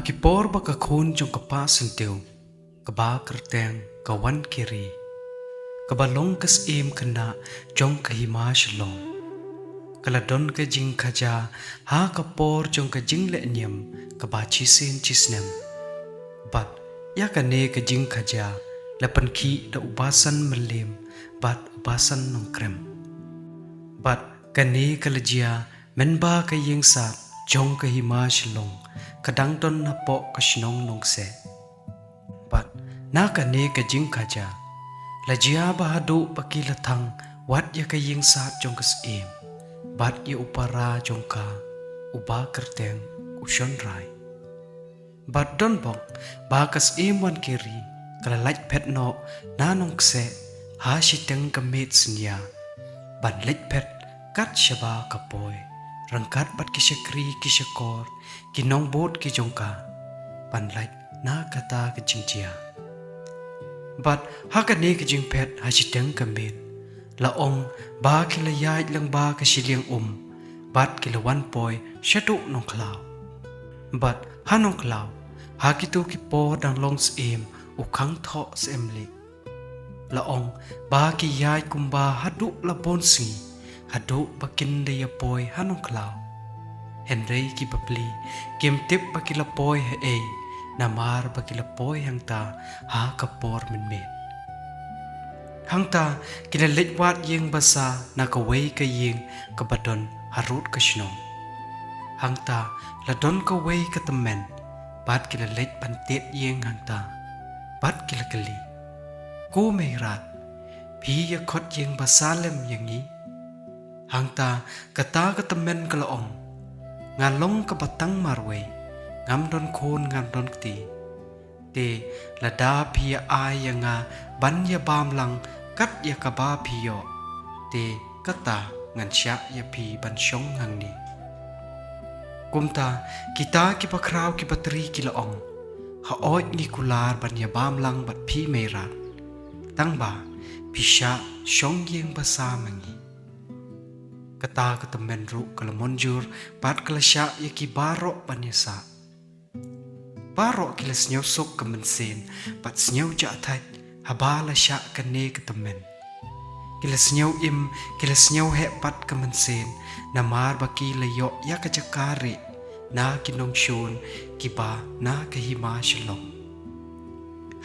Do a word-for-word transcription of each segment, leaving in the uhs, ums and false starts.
Ki por ba ka khun jong ka Bah Syntiew, ka Bah Kyrteng, ka wan ki ri, kaba long ka Syiem khynnah jong ka Hima Shillong, ka la don ka jingkhaja ha ka por jong ka jinglehniam kaba shisien shisnem. Bad ïa kane ka jingkhaja la pynkhih da u Bah San Mylliem bad u Bah San Nongkrem. Bad kane ka la jia mynba ka ïingsad jong ka Hima Shillong ka dang don hapoh ka shnong Nongkseh. Bad na kane ka jingkhaja la jia ba haduh ba ki la thang wad ïa ka ïingsad jong ka Syiem bad ïa u para jong ka, u Bah Kyrteng, u shon rai. Bad don bok ba ka Syiem wan ki ri ka la leit phet noh na Nongkseh ha shiteng ka miet synñia, ban leit phet kat shaba ka poi, ryngkat bad ki shakri ki shakor, ki nongbud ki jong ka, ban leit na kata ka jingjia. Bad ha kane ka jingphet ha shiteng ka miet, la ong ba ki la ïaid lyngba ka shiliang um, bad ki la wan poi shaduh Nongkhlaw. Bad ha Nongkhlaw, ha kito ki por dang long Syiem u Khangthoh Syiemlieh, la ong ba ki ïaid kumba haduh la bun sngi, haduh ba kin da ïa poi ha Nongkhlaw. Hynrei ki bapli kim tip ba ki la poi haei, namar ba ki la poi hangta ha ka por mynmiet. Hangta ki la leit wad ïing basa na kawei ka ïing kaba don harud ka shnong. Hangta la don kawei ka tymmen, bad ki la leit ban tied ïing hangta, bad ki la kylli, "Ko Meirad, phi ïa khot ïing basa lem ïa ngi?" Hangta kata ka tymmen ka la ong, "Nga long kaba tang marwei, ngam don khun ngam don kti. Te lada phi ïa ai ïa nga ban ïa bam lang kat ïa kaba phi ïoh, te kata ngan shah ïa phi ban shong hangne." Kumta kita kiba khraw kiba tri ki la ong, "Haoid, ngi kular ban ïa bam lang bad phi Meirad, tangba phi shah shong ïing basa ma ngi." Kata ka tymmen ruh ka la mynjur bad ka la shah ïa ki baroh ban ïa sah. Baroh ki la sngewsuk ka mynsiem bad sngew jahthait haba la shah kane ka tymmen. Ki la sngew im, ki la sngew heh pat ka mynsiem, namar ba ki la ïoh ïa ka jaka rieh na ki nongshun kiba na ka Hima Shillong.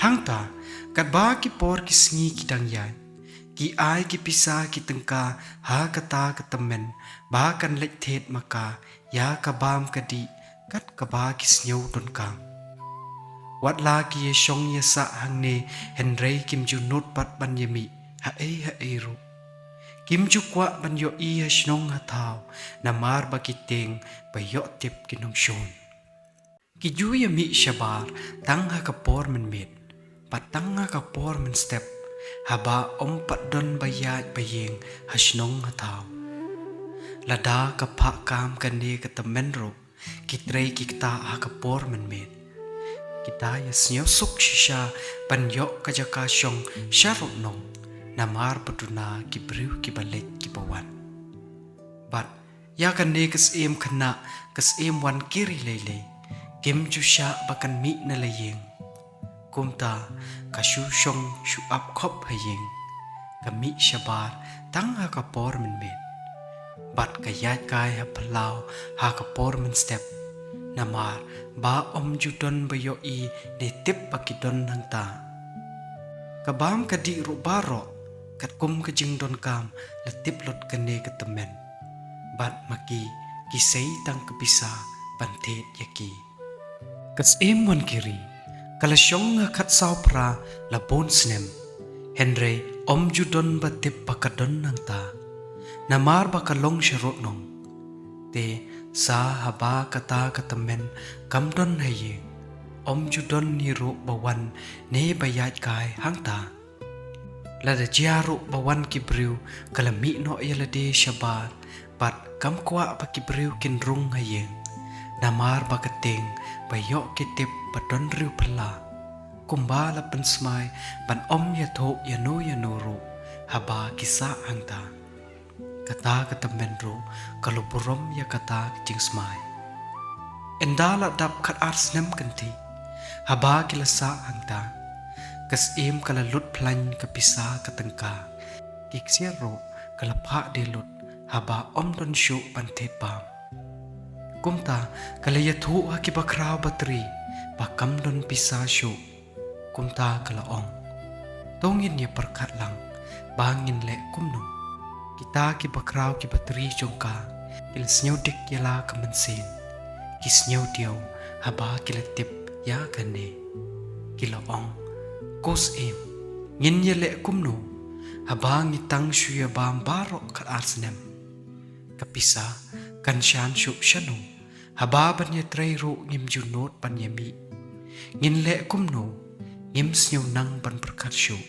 Hangta katba ki por ki sngi ki dang ïaid, ki ai ki pisa ki tyngka ha kata ka tymmen ba kan leit thied ma ka ïa ka bam ka dih kat kaba ki sngew donkam. Wat la ki ïa shong ïa sah hangne, hynrei kim ju nud pat ban ïa mih haei haei ruh. Kim ju kwah ban ïohi ha shnong ha thaw, namar ba ki tieng ba ïoh tip ki nongshun. Ki ju ïa mih shabar tang ha ka por mynmiet bad tang ha ka por mynstep, haba ym pat don ba ïaid ba ïeng ha shnong ha thaw. Lada ka phah kam kane ka tymmen ruh, ki trei ki ktah ha ka por mynmiet. Kita ïa sngewsuk shisha ban ïoh ka jaka shong sha rud nong, namar ba duna ki briew kiba leit kiba wan. Bad ïa kane ka Syiem khynnah, ka Syiem wan ki ri lei lei, kim ju shah ba kan mih na la ïing. Kumta ka shu shong shu ap khop ha ïing, ka mih shabar tang ha ka por mynmiet. Bad ka ïaid kai ha phyllaw ha ka por mynstep, namar ba ym ju don ba ïohi ne tip ba ki don hangta. Ka bam ka dih ruh baroh katkum ka jingdonkam la tip lut kane ka tymmen. Bad ma ki, ki sei tang ka pisa ban thied ïa ki. Ka Syiem wan ki ri ka la shong ha khatsaw phra la bun snem, hynrei ym ju don ba tip ba ka don hangta, namar ba ka long sha rud nong. Te sa haba kata ka tymmen kam don ha ïing, ym ju don hi ruh ba wan ne ba ïaid kai hangta. Lada jia ruh ba wan ki briew, ka la mih noh ïa lade shabar, bad kam kwah ba ki briew kin rung ha ïing, namar ba ka tieng ba ïoh ki tip ba don riewphylla, kumba la pynsmai ban ym ïathuh ïano ïano ruh haba ki sah hangta. Kata ka tymmen ruh ka la burom ïa kata ka jingsmai. Ynda la dap khat ar snem kynthih, haba ki la sah hangta, ka Syiem ka la lut phlain ka pisa ka tyngka, ki ksiar ruh ka la phah die lut, haba ym don shuh ban thied bam. Kumta ka la ïathuh ha ki bakhraw batri ba kam don pisa shuh. Kumta ka la ong, to ngin ïa pyrkhat lang ba ngin leh kumno. Kita ki bakhraw ki batri jong ka ki la sngewdik ïa la ka mynsiem, ki sngewdiaw haba ki la tip ïa kane. Ki la ong, ko Syiem, ngin ïa leh kumno haba ngi tang shu ïa bam baroh khat ar snem? Ka pisa kan shan shuh shano, haba ban ïatrei ruh ngim ju nud ban ïa mih. Ngin leh kumno, ngim sngew nang ban pyrkhat shuh.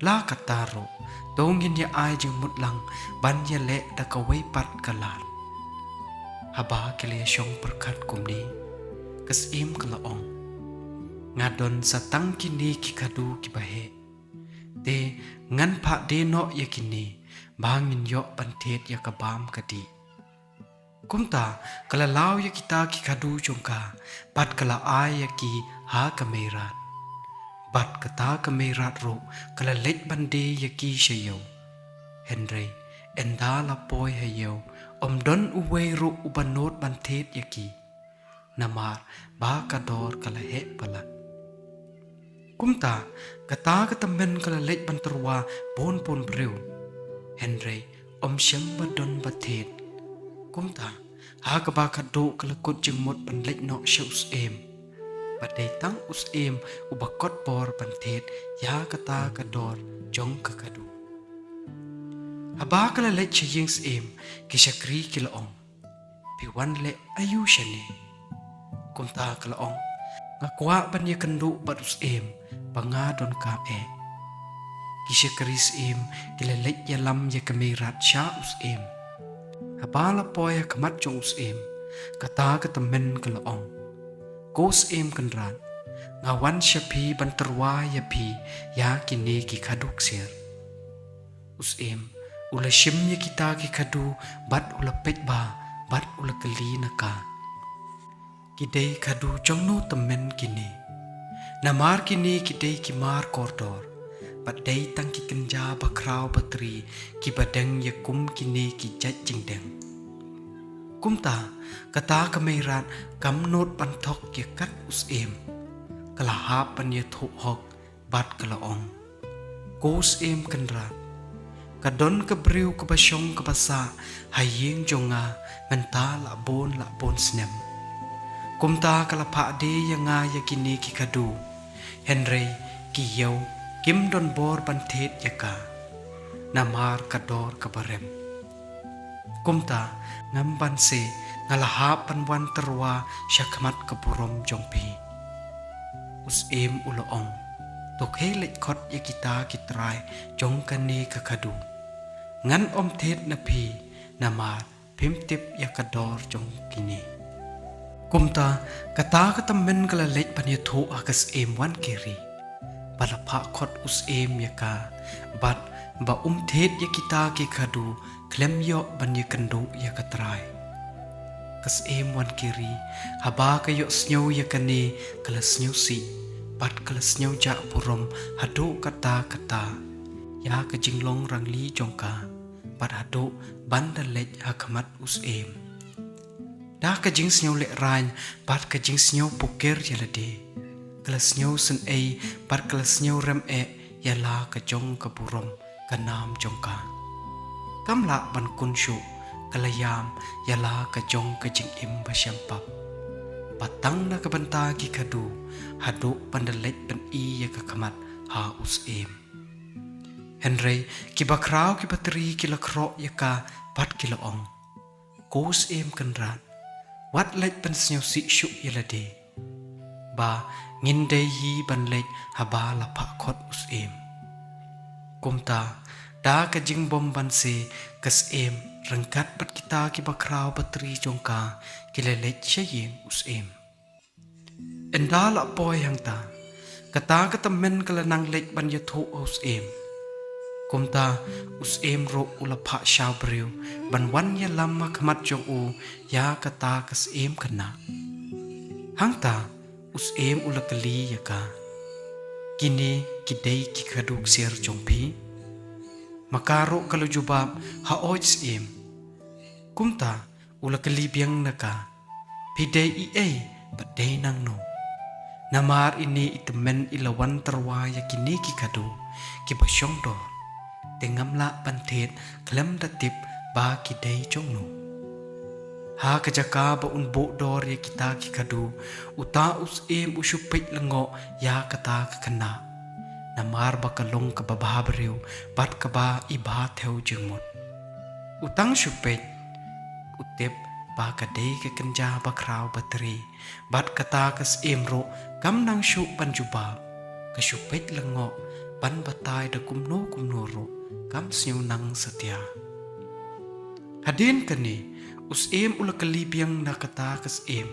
La katta ruh, to ngin ïa ai jingmut lang ban ïa leh da kawei pat ka lad. Haba ki la ïa shong pyrkhat kumne, ka Syiem ka la ong, nga don sa tang kine ki khadu ki ba heh. Te ngan phah die noh ïa kine ba ngin ïoh ban thied ïa ka bam ka dih. Kumta ka la law ïa kita ki khadu jong ka bad ka la ai ïa ki ha ka Meirad. Bad kata ka Meirad ruh ka la leit ban die ïa ki sha ïew. Hynrei ynda la poi ha ïew, ym don uwei ruh uba nud ban thied ïa ki, namar ba ka dor ka la heh palat. Kumta kata ka tymmen ka la leit ban tyrwa bun bun briew, hynrei ym shym ba don ba thied. Kumta ha kaba khatduh ka la kut jingmut ban leit noh sha u Syiem, ba dei tang u Syiem uba kot bor ban thied ïa kata ka dor jong ka khadu. Haba ka la leit sha ïing Syiem, ki shakri ki la ong, phi wan leh aïu shane? Kumta ka la ong, nga kwah ban ïakynduh bad u Syiem ba nga donkam eh. Ki shakri Syiem ki la leit ïalam ïa ka Meirad sha u Syiem. Haba la poi ha khmat jong u Syiem, kata ka tymmen ka la ong, ko Syiem Kynrad, nga wan sha phi ban tyrwa ïa phi ïa kine ki khadu ksiar. U Syiem u la shim ïa kita ki khadu bad u la peit bha bad u la kylli na ka, ki dei khadu jong no tymmen kine? Namar kine ki dei ki mar kordor bad dei tang ki kynja bakhraw batri kiba deng ïa kum kine ki jait jingdeng. Kumta kata ka Meirad kam nud ban thok ïa kat u Syiem, ka la hap ban ïathuh hok bad ka la ong, ko Syiem Kynrad, ka don ka briew kaba shong kaba sah ha ïing jong nga mynta la bun la bun snem. Kumta ka la phah die ïa nga ïa kine ki khadu, hynrei ki ïew kim don bor ban thied ïa ka, namar ka dor kaba rem. Kumta ngam banse nga la hap ban wan tyrwa sha khmat ka burom jong phi. U Syiem u la ong, to khie leit khot ïa kita ki trai jong kane ka khadu. Ngan ym thied na phi, namar phim tip ïa ka dor jong kine. Kumta kata ka tymmen ka la leit ban ïathuh ha ka Syiem Wankiri, ba la phah khot u Syiem ïa ka, bad ba um thied ïa kita ki khadu khlem ïoh ban ïakynduh ïa ka trai. Ka Syiem Wankiri haba ka ïohsngew ïa kane ka la sngewsih bad ka la sngewjah burom haduh katta katta ïa ka jinglong rangli jong ka, bad haduh ban da leit ha khmat u Syiem. Da ka jingsngewlehraiñ bad ka jingsngew pukir ïa lade, ka la sngewsynei bad ka la sngewrem eh ïa la ka jong ka burom ka nam jong ka. Kam lah ban kun shuh ka la ïam ïa la ka jong ka jingim ba shempap, ba tang na ka bynta ki khadu haduh ban da leit ban ïeh ïa ka khmat ha u Syiem. Hynrei ki bakhraw ki batri ki la khroh ïa ka bad ki la ong, ko Syiem Kynrad, wat leit ban sngewsih shuh ïa lade, ba ngin dei hi ban leit haba la phah khot u Syiem. Kumta da ka jingbym banse ka Syiem ryngkat bad kita ki bakhraw batri jong ka ki la leit sha ïing u Syiem. Ynda la poi hangta, kata ka tymmen ka la nang leit ban ïathuh ha u Syiem. Kumta u syiem ruh u la phah sha u briew ban wan ïalam ha khmat jong u ïa kata ka syiem khynnah. Hangta u syiem u la kylli ïa ka, "Kine ki dei ki khadduh ksiar jong phi?" Ma ka ruh ka la jubab, "Hooid syiem." Kumta u la kylli biang na ka, "Phi dei i ei bad dei nangno? Namar ine i tymmen i la wan tyrwa ïa kine ki khadduh kiba shong dor, te ngam lah ban thied khlem da tip ba ki dei jongno." Ha ka jaka ba un buh dor ïa kita ki khadduh, uta u syiem u shu peit lyngngoh ïa kata ka khynnah, namar ba ka long kaba bhabriew bad kaba i bha thew jingmut. U tang shu peit, u tip ba ka dei ka kynja bakhraw batri, bad kata ka syiem ruh kam nang shuh ban jubab, ka shu peit lyngngoh ban batai da kumno kumno ruh kam sngewtynnad satia. Hadien kane u syiem u la kylli biang na kata ka syiem,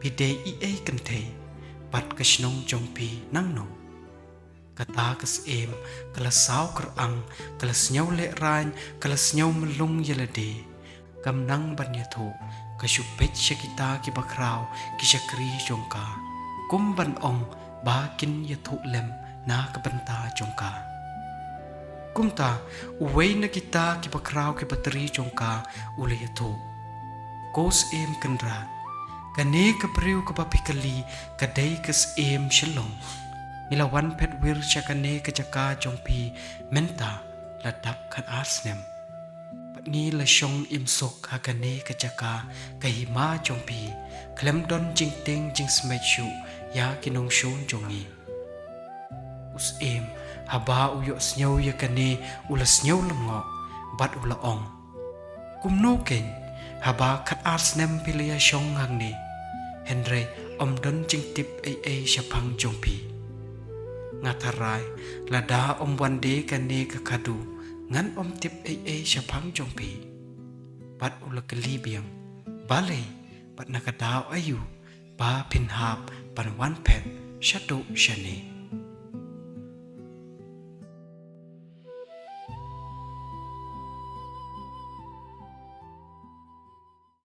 "Phi dei i ei kynthei, bad ka shnong jong phi nangno?" Kata ka syiem ka la saw kyrang, ka la sngew lehraiñ, ka la sngew mlung ïa lade. Kam nang ban ïathuh, ka shu peit sha kita ki bakhraw ki shakri jong ka, kum ban ong ba kin ïathuh lem na ka bynta jong ka. Kumta uwei na kita ki bakhraw ki batri jong ka u la ïathuh, "Ko syiem kynrad, kane ka briew kaba phi kylli ka dei ka syiem Shillong. Ngi la wan phet wir sha kane ka jaka jong phi mynta la dap khat ar snem, bad ngi la shong im suk ha kane ka jaka ka hima jong phi, khlem don jingtieng jingsmit shuh ïa ki nongshun jong ngi." U syiem haba u ïohsngew ïa kane u la sngew lyngngoh bad u la ong, "Kumno keiñ haba khat ar snem phi la ïa shong hangne, hynrei ym don jingtip ei ei shaphang jong phi? Nga tharai lada ym wan de kane ka khadduh ngan ym tip ei ei shaphang jong phi." Bad u la kylli biang, "Balei bad na ka daw aïu ba phin hap ban wan phet shaduh shane?"